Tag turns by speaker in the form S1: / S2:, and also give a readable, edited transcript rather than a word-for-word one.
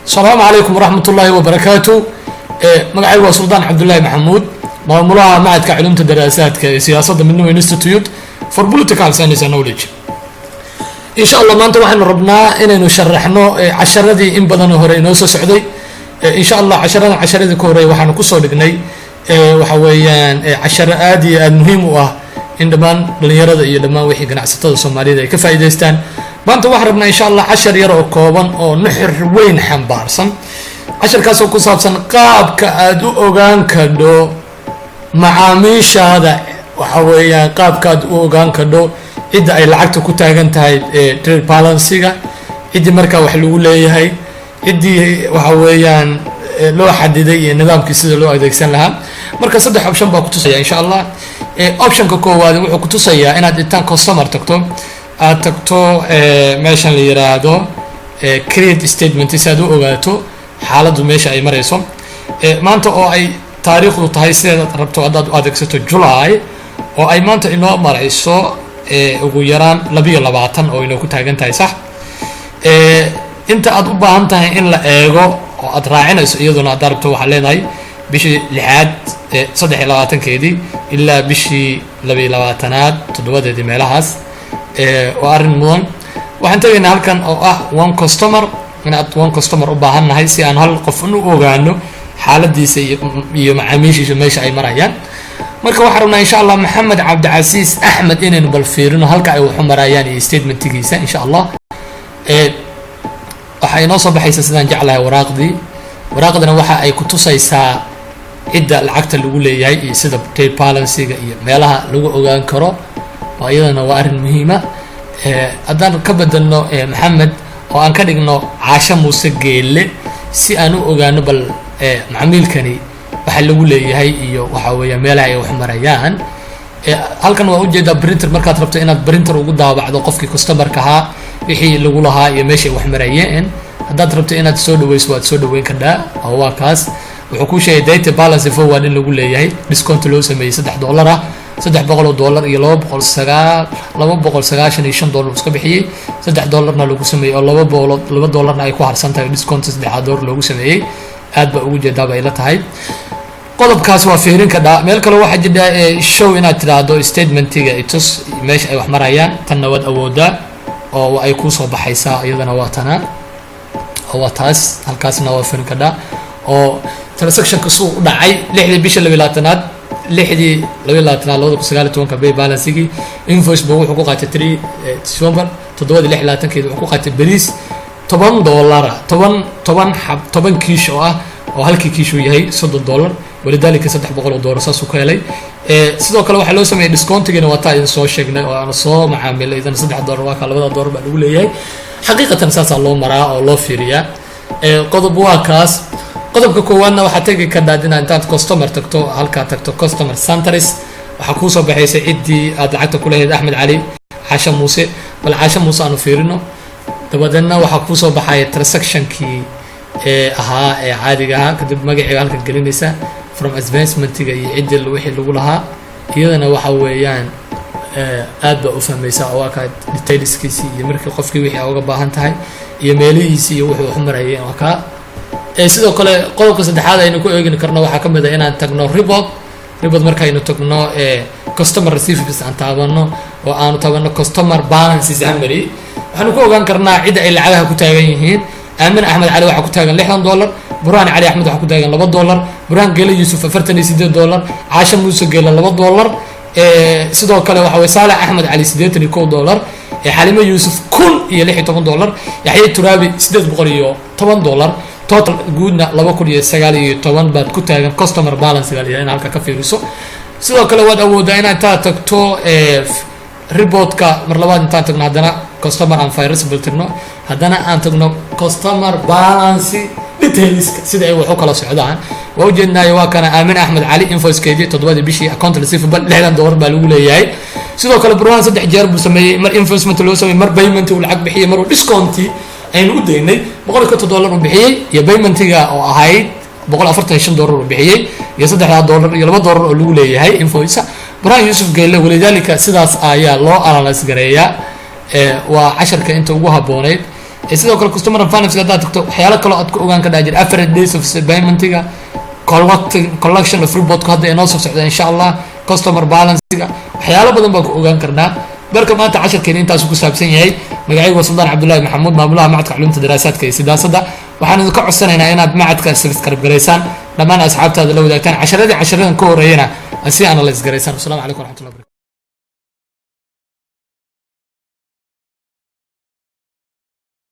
S1: Asalaamu calaykum waraxmat ullaahi wabarakaatu. Magacaygu waa Suldaan Cabdullaahi Maxamuud, maamulaha Macadka Culumta Daraasaadka ee Siyaasadda, Midnimo Institute for Political Science and Knowledge. Insha Allah maanta waxaynu rabnaa inaynu sharaxno casharadii in badanoo hore inoo soo socday. Insha Allah casharadan, casharadii ka horey waxaanu kusoo dhignay waxa weeyaan casharo aad iyo aad muhiim u ah in dhammaan dhalinyarada iyo dhammaan wixii ganacsatada Soomaaliyed ay ka faa'iidaystaan. Maanta waxaan rabnaa, insha Allah, cashar yar oo kooban oo nuxur weyn xambaarsan, casharkaasoo ku saabsan qaabka aada u ogaan kadho macaamiishaada, waxa weeyaan qaabka aad u ogaan kadho cidda ay lacagta ku taagan tahay, trade balancega, ciddii markaa wax lagu leeyahay, ciddii waxa weeyaan loo xadiday iyo nidaamkii sida loo adeegsan lahaa. Marka saddex option baa kutusaya, insha Allah. Optionka koowaad wuxuu kutusayaa inaad intaan customer tagto, aad tagto meeshan la yiraahdo create statement, si aad u ogaato xaaladdu meesha ay marayso maanta oo ay taariikhdu tahay sideed rabto haddaad u adeegsato July, oo ay maanta inoo marayso ugu yaraan 22 oo inoo ku taagan tahay. Sax, inta aad u baahan tahay in la eego oo aad raacinayso iyaduna haddaad rabto, waxaad leedahay bishii lixaad 23-keedii ilaa bishii 22aad 7-deedii meelahaas. Waa arrin mudan. Waxaan tegaynaa halkan oo ah one customer, inaad one customer u baahan nahay si aan hal qof u ogaano xaaladiisa iyo macaamiishiisa meesha ay marayaan. Marka waxaan rabnaa, insha Allah, Maxamed Cabdicasiis Axmed inaynu bal fiirino halka ay waxu marayaan iyo statementigiisa, insha Allah. Waxaa inoo soo baxaysa, sidaan jeclahay, waraaqdii. Waraaqdana waxa ay ku tusaysaa cidda lacagta lagu leeyahay iyo sida trade balancega iyo meelaha lagu ogaan karo oo iyadana waa arrin muhiima. Haddaan ka bedelno Maxamed oo aan ka dhigno Caasho Muuse Geelle, si aan u ogaano bal macmiilkani waxa lagu leeyahay iyo waxa weeya meelaha ay wax marayaan. Halkan waa ujeedaa printer, markaad rabto inaad printer ugu daabacdo qofkii customerka ahaa wixii lagu lahaa iyo meeshay wax marayeen. Haddaad rabto inaad soo dhaweyso, waad soo dhaweyn kardhaa oo waa kaas. Wuxuu kuu sheegay data balance forward in lagu leeyahay, discount loo sameeyey $3 ah, $300 iyo laba boqol sagaa $295 iska bixiyey, $3-na lagu sameeyey oo 202 dollarna ay ku harsan tahay, discount saddexaad dollar loogu sameeyey. Aad baa ugu jeedaa bay la tahay. Qodobkaas waa fiirin kadhaa. Meel kale waxaa jira show, inaad tidhaahdo statementiga itus meesha ay wax marayaan. Tanna waad awoodaa oo ay kuusoo baxaysaa iyadana, waa tana oo waa taas. Halkaasna waa fiirin kadhaa oo transactionka suu u dhacay 6-dii bisha 22aad, 6-dii 22aad 2019-ka. Pay balancegii invoice buu wuxuu ku qaatay 3 December, 7-dii 26-keedi wuxuu ku qaatay beriis $10-a, toban toban xab, 10 kiish oo ah, oo halkii kiish uu yahay $30, walidaalika $300 saasuu ka helay. Sidoo kale waxaa loo sameeyey discountigina, waa taa idin soo sheegnay oo aan soo macaamilay idan $3, waa kaa labada dollar baa lagu leeyahay. Xaqiiqatan saasaa loo maraa oo loo fiiriyaa. Qodob waa kaas. Qodobka koowaadna waxaad tegi kadhaa inaad intaad customer tagto, halkaa tagto customer centers, waxaa kuusoo baxaysa ciddii aad lacagta ku lahayd, Axmed Cali, Caasha Muuse. Bal Caasha Muuse aanu fiirino. Dabadeedna waxaa kuusoo baxaya transactionkii ee ahaa ee caadiga ahaa. Kadib magaciiga halkan gelinaysa, from advancementiga iyo ciddii wixii lagu lahaa. Iyadana waxa weeyaan aad baa u fahmaysaa oo waa kaa detailskiisii iyo markii qofkii wixii aa uga baahan tahay iyo meelihiisii iyo wuxuu wax marayay, waa kaa. Sidoo kale qodobka saddexaad aynu ku eegi karno waxaa ka mid ah inaan tagno report. Report markaynu tagno, customer receivables aan taabano oo aanu taabano customer balance summary, waxaanu ku ogaan karnaa cidda ay lacagaha ku taagan yihiin. Aamin Axmed Cali waxaa ku taagan $60, Burhaan Cali Axmed waxaa ku taagan $2, Burhaan Geele Yuusuf $48, Caasha Muuse Geele $2. Sidoo kale waxa weye Saalex Axmed Cali $81, Xalimo Yuusuf $1,016, Yaxye Turaabi $810. Total guudna 2,019 baad ku taagan customer balance ga in halka ka fiiriso. Sidoo kale waad awoodaa inaad intaad tagto reportka mar labaad, intaan tagno haddana customer and receivable tagno, haddana aan tagno customer balance detailska, sida ay wax u kala socdaan waa ujeednaayo. Waa kana Aamin Axmed Cali invoicekeedii 7-dii bishii, account receivable $60 baa lagu leeyahay. Sidoo kale Burhaan saddex jeer buu sameeyey: mar invoicement loo sameeyey, mar payment uu lacag bixiyey, mar uu discounti aynu u daynay $150 uu bixiyey, iyo paymentiga oo ahayd $145 uu bixiyey, iyo saddexdaa dollar iyo $2 oo lagu leeyahay invoice Burhaan Yuusuf Geelle. Walidaalika sidaas ayaa loo analyse gareeyaa. Waa casharka inta ugu habbooneyd. Sidoo kale customer and finance haddaad tagto, waxyaalo kaloo aad ku ogaan kadhaa jira, average days of paymentiga, collection of reportku hadda inoo soo socda, insha Allah, customer balancega, waxyaalo badan baan ku ogaan karnaa. Marka maanta casharkeena intaasu ku saabsan yahay. Magacaygu waa Suldaan Cabdullahi Maxamuud, maamulaha Macadka Culumta Daraasaadka iyo Sidaasadda. Waxaan idinka codsanaynaa inaad macadka subscribe garaysaan, dhammaan asxaabtaada la wadaagtaan, casharadii casharadan ka horeeyana si analyse garaysaan. Wasalamu calaykum waraxmatullahi barakatu.